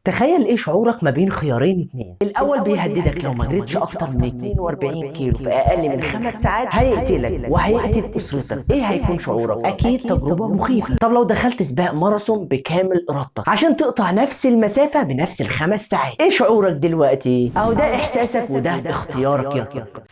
تخيل ايه شعورك ما بين خيارين اتنين. الاول بيهددك لو ما جريتش اكتر من 42 كيلو في اقل من 5 ساعات هيقتلك وهيقتل اسرتك. ايه هيكون شعورك؟ اكيد تجربة مخيفة. طب لو دخلت سباق ماراثون بكامل ارادتك عشان تقطع نفس المسافة بنفس ال5 ساعات، ايه شعورك دلوقتي؟ اهو ده احساسك وده اختيارك يا صديقي.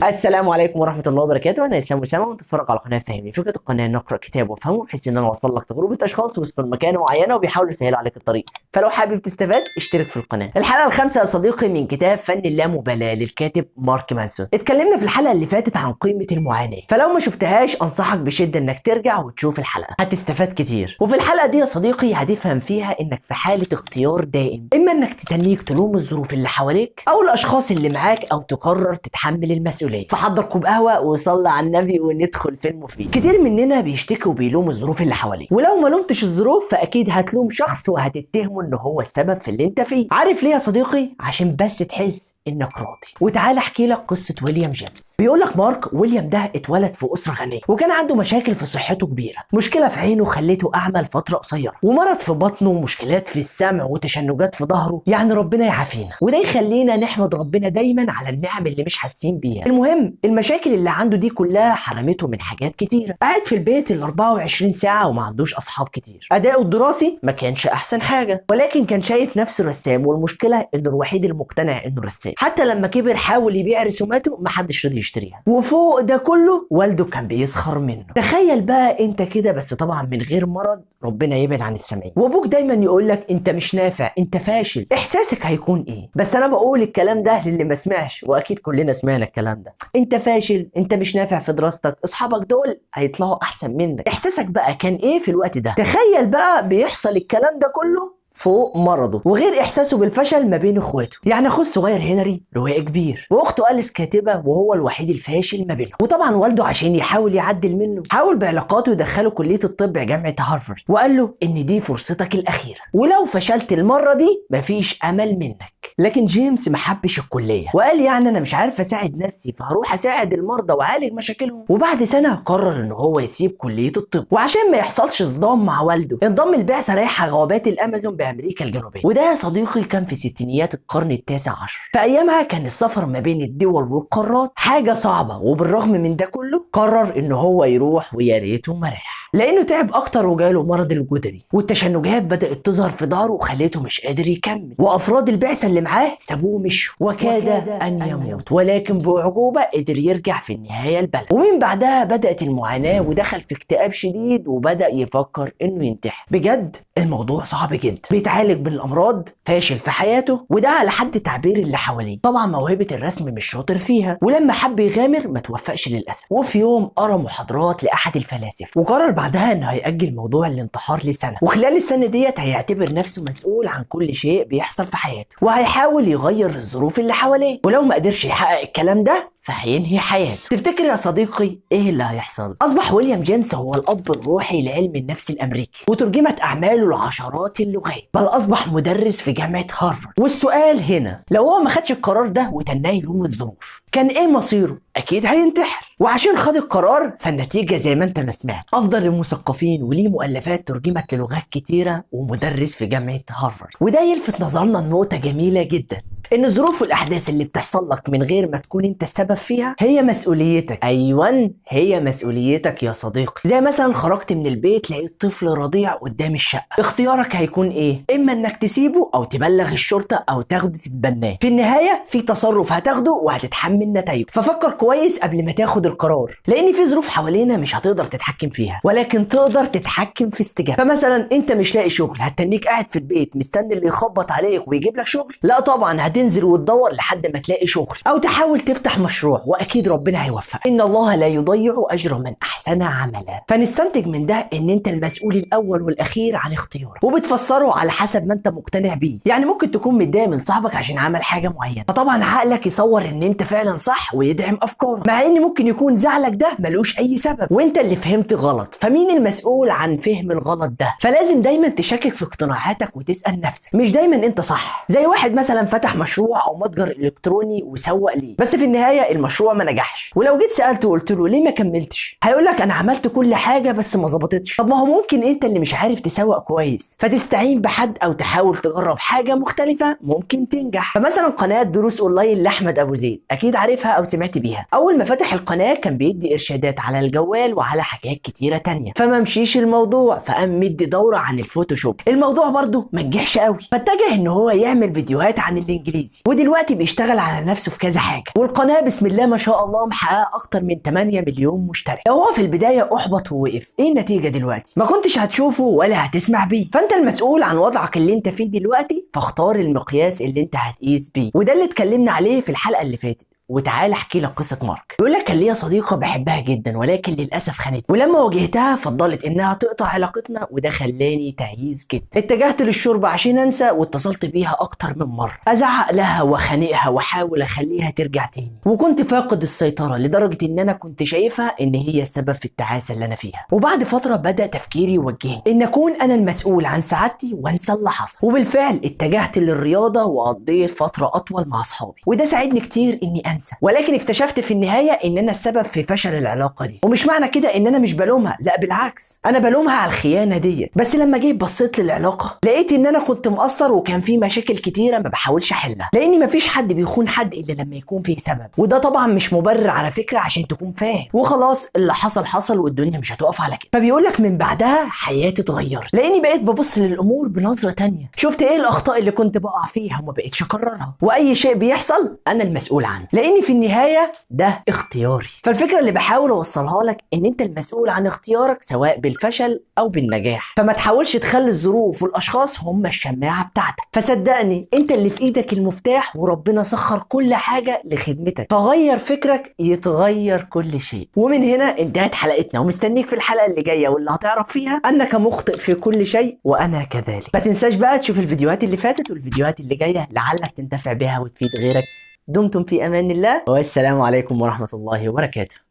السلام عليكم ورحمة الله وبركاته. أنا إسلام أسامة وأنت بتتفرج على قناة فهمني. فكرة القناة إن أقرأ كتاب وأفهمه بحيث إن أنا أوصل لك تجربة أشخاص وصلوا لمكانة معينة وبيحاولوا يسهلوا عليك الطريق. فلو حابب تستفاد اشترك في القناة. الحلقة الخامسة يا صديقي من كتاب فن اللامبالاة للكاتب مارك مانسون. اتكلمنا في الحلقة اللي فاتت عن قيمة المعاناة، فلو ما شفتهاش أنصحك بشدة إنك ترجع وتشوف الحلقة، هتستفاد كتير. وفي الحلقة دي يا صديقي هتفهم فيها إنك في حالة اختيار دائم، إما إنك تتنيك تلوم الظروف اللي حواليك أو الأشخاص اللي معاك أو تقرر تتحمل المسؤولية. فحضر كوب قهوة وصلي على النبي وندخل في المفيد. كتير مننا بيشتكي وبيلوم الظروف اللي حواليه، ولو ما لومتش الظروف فاكيد هتلوم شخص وهتتهمه ان هو السبب في اللي انت فيه. عارف ليه يا صديقي؟ عشان بس تحس انك راضي. وتعالى احكي لك قصة ويليام جيمس. بيقول لك مارك ويليام ده اتولد في اسره غنية وكان عنده مشاكل في صحته كبيرة، مشكلة في عينه خليته اعمى لفترة قصيرة، ومرض في بطنه، ومشكلات في السمع، وتشنجات في ظهره. يعني ربنا يعافينا، وده يخلينا نحمد ربنا دايما على النعم اللي مش حاسين بيها. المهم المشاكل اللي عنده دي كلها حرمته من حاجات كتيرة. قاعد في البيت ال 24 ساعة وما عندوش أصحاب كتير. أداؤه الدراسي ما كانش أحسن حاجة، ولكن كان شايف نفسه رسام، والمشكلة إنه الوحيد المقتنع إنه رسام. حتى لما كبر حاول يبيع رسوماته ما حدش رضي يشتريها. وفوق ده كله والده كان بيسخر منه. تخيل بقى أنت كده، بس طبعا من غير مرض، ربنا يبعد عن السامعين، وأبوك دايما يقول لك أنت مش نافع، أنت فاشل. إحساسك هيكون إيه؟ بس أنا بقول الكلام ده للي ما سمعش، وأكيد كلنا سمعنا الكلام ده. انت فاشل، انت مش نافع في دراستك، اصحابك دول هيطلعوا احسن منك. احساسك بقى كان ايه في الوقت ده؟ تخيل بقى بيحصل الكلام ده كله فوق مرضه، وغير احساسه بالفشل ما بين اخواته. يعني اخوه الصغير هنري روائي كبير، واخته أليس كاتبه، وهو الوحيد الفاشل ما بينهم. وطبعا والده عشان يحاول يعدل منه حاول بعلاقاته يدخله كليه الطب جامعه هارفارد، وقال له ان دي فرصتك الاخيرة، ولو فشلت المرة دي مفيش امل منك. لكن جيمس ما حبش الكلية، وقال يعني انا مش عارف اساعد نفسي فهروح اساعد المرضى واعالج مشاكلهم. وبعد سنة قرر ان هو يسيب كليه الطب، وعشان ما يحصلش صدام مع والده انضم البعثة رايحة غابات الامازون بامريكا الجنوبية. وده يا صديقي كان في ستينيات القرن التاسع عشر. في ايامها كان السفر ما بين الدول والقارات حاجة صعبة، وبالرغم من ده كله قرر ان هو يروح، ويا ريته ما راح، لانه تعب اكتر وجاله مرض الجدري، والتشنجات بدات تظهر في ظهره وخليته مش قادر يكمل. وافراد البعثة اللي معاه سابوه ومشوا، وكاد ان يموت، ولكن باعجوبه قدر يرجع في النهاية البلد. ومن بعدها بدات المعاناة، ودخل في اكتئاب شديد، وبدا يفكر انه ينتحر. بجد الموضوع صعب جدا. بيتعالج من الامراض، فاشل في حياته، وده على حد تعبير اللي حواليه. طبعا موهبة الرسم مش شاطر فيها، ولما حب يغامر ما توفقش للاسف. وفي يوم قرا محاضرات لاحد الفلاسفة، وقرر بعدها انه هيأجل موضوع الانتحار لسنه، وخلال السنة ديت هيعتبر نفسه مسؤول عن كل شيء بيحصل في حياته، وهيحاول يغير الظروف اللي حواليه، ولو ما قدرش يحقق الكلام ده فهينهي حياته. تفتكر يا صديقي ايه اللي هيحصل؟ اصبح ويليام جيمس هو الاب الروحي لعلم النفس الامريكي، وترجمت اعماله لعشرات اللغات، بل اصبح مدرس في جامعة هارفارد. والسؤال هنا، لو هو ما خدش القرار ده وتناه يلوم الظروف، كان ايه مصيره؟ اكيد هينتحر. وعشان خد القرار فالنتيجة زي ما انت ما سمعت، افضل المثقفين وليه مؤلفات ترجمت للغات كتيرة، ومدرس في جامعة هارفارد. وده يلفت نظرنا لنقطة جميلة جدا، ان الظروف والاحداث اللي بتحصل لك من غير ما تكون انت السبب فيها هي مسؤوليتك. ايوه هي مسؤوليتك يا صديقي. زي مثلا خرجت من البيت لقيت طفل رضيع قدام الشقة، اختيارك هيكون ايه؟ اما انك تسيبه او تبلغ الشرطة او تاخده تتبناه. في النهاية في تصرف هتاخده وهتتحمل نتائجه، ففكر كويس قبل ما تاخد القرار، لان في ظروف حوالينا مش هتقدر تتحكم فيها، ولكن تقدر تتحكم في استجابتها. فمثلا انت مش لاقي شغل، هتتنيك قاعد في البيت مستني اللي يخبط عليك ويجيب لك شغل؟ لا طبعا، هتنزل وتدور لحد ما تلاقي شغل، او تحاول تفتح مشروع، واكيد ربنا هيوفقك. ان الله لا يضيع اجر من احسن. احسن عملا. فنستنتج من ده ان انت المسؤول الاول والاخير عن اختيارك، وبتفسره على حسب ما انت مقتنع بيه. يعني ممكن تكون متضايق من صاحبك عشان عمل حاجة معينة، فطبعا عقلك يصور ان انت فعلا صح ويدعم افكارك، مع ان ممكن يكون زعلك ده ملوش اي سبب وانت اللي فهمت غلط. فمين المسؤول عن فهم الغلط ده؟ فلازم دايما تشكك في اقتناعاتك وتسال نفسك، مش دايما انت صح. زي واحد مثلا فتح مشروع او متجر الكتروني وسوق ليه، بس في النهاية المشروع ما نجحش، ولو جيت سالته وقلت له ليه ما كملتش، هيقول لك انا عملت كل حاجة بس ما ظبطتش. طب ما هو ممكن انت اللي مش عارف تسوق كويس، فتستعين بحد او تحاول تجرب حاجة مختلفة ممكن تنجح. فمثلا قناة دروس اونلاين لاحمد ابو زيد، اكيد عارفها او سمعت بيها. اول ما فتح القناة كان بيدي ارشادات على الجوال وعلى حاجات كتيرة تانية، فما مشيش الموضوع فقام مدي دوره عن الفوتوشوب، الموضوع برضه ما نجحش قوي، فاتجه ان هو يعمل فيديوهات عن الانجليزي، ودلوقتي بيشتغل على نفسه في كذا حاجة، والقناة بسم الله ما شاء الله محققة اكتر من 8 مليون مشترك. لو هو في البداية احبط ووقف، ايه النتيجة دلوقتي؟ ما كنتش هتشوفه ولا هتسمع بيه. فانت المسؤول عن وضعك اللي انت فيه دلوقتي، فاختار المقياس اللي انت هتقيس بيه، وده اللي اتكلمنا عليه في الحلقة اللي فاتت. وتعال احكي لك قصة مارك. بيقول لك كان ليا صديقه بحبها جدا، ولكن للاسف خانتني، ولما واجهتها فضلت انها تقطع علاقتنا، وده خلاني تعيس جدا. اتجهت للشرب عشان انسى، واتصلت بيها اكتر من مرة، ازعق لها وخانقها واحاول اخليها ترجع تاني، وكنت فاقد السيطرة لدرجة ان انا كنت شايفها ان هي السبب في التعاسة اللي انا فيها. وبعد فترة بدا تفكيري يوجهني ان اكون انا المسؤول عن سعادتي وانسى اللي حصل، وبالفعل اتجهت للرياضة وقضيت فترة اطول مع اصحابي، وده ساعدني كتير اني انسى. ولكن اكتشفت في النهاية ان انا السبب في فشل العلاقة دي، ومش معنى كده ان انا مش بلومها، لا بالعكس انا بلومها على الخيانة دي. بس لما جيت بصيت للعلاقة لقيت ان انا كنت مقصر، وكان في مشاكل كتيرة ما بحاولش احلها، لان مفيش حد بيخون حد الا لما يكون فيه سبب، وده طبعا مش مبرر على فكرة عشان تكون فاهم. وخلاص اللي حصل حصل والدنيا مش هتقف على كده. فبيقول لك من بعدها حياتي اتغيرت، لاني بقيت ببص للامور بنظره تانية، شفت ايه الاخطاء اللي كنت بقع فيها وما بقيتش اكررها، واي شيء بيحصل انا المسؤول عنه، لان في النهاية ده اختياري. فالفكرة اللي بحاول اوصلها لك ان انت المسؤول عن اختيارك سواء بالفشل او بالنجاح، فما تحاولش تخلي الظروف والاشخاص هم الشماعه بتاعتك. فصدقني انت اللي في ايدك المفتاح، وربنا سخر كل حاجة لخدمتك، فغير فكرك يتغير كل شيء. ومن هنا انتهت حلقتنا، ومستنيك في الحلقة اللي جاية واللي هتعرف فيها انك مخطئ في كل شيء وانا كذلك. ما تنساش بقى تشوف الفيديوهات اللي فاتت والفيديوهات اللي جاية لعلك تنتفع بها وتفيد غيرك. دمتم في امان الله، والسلام عليكم ورحمة الله وبركاته.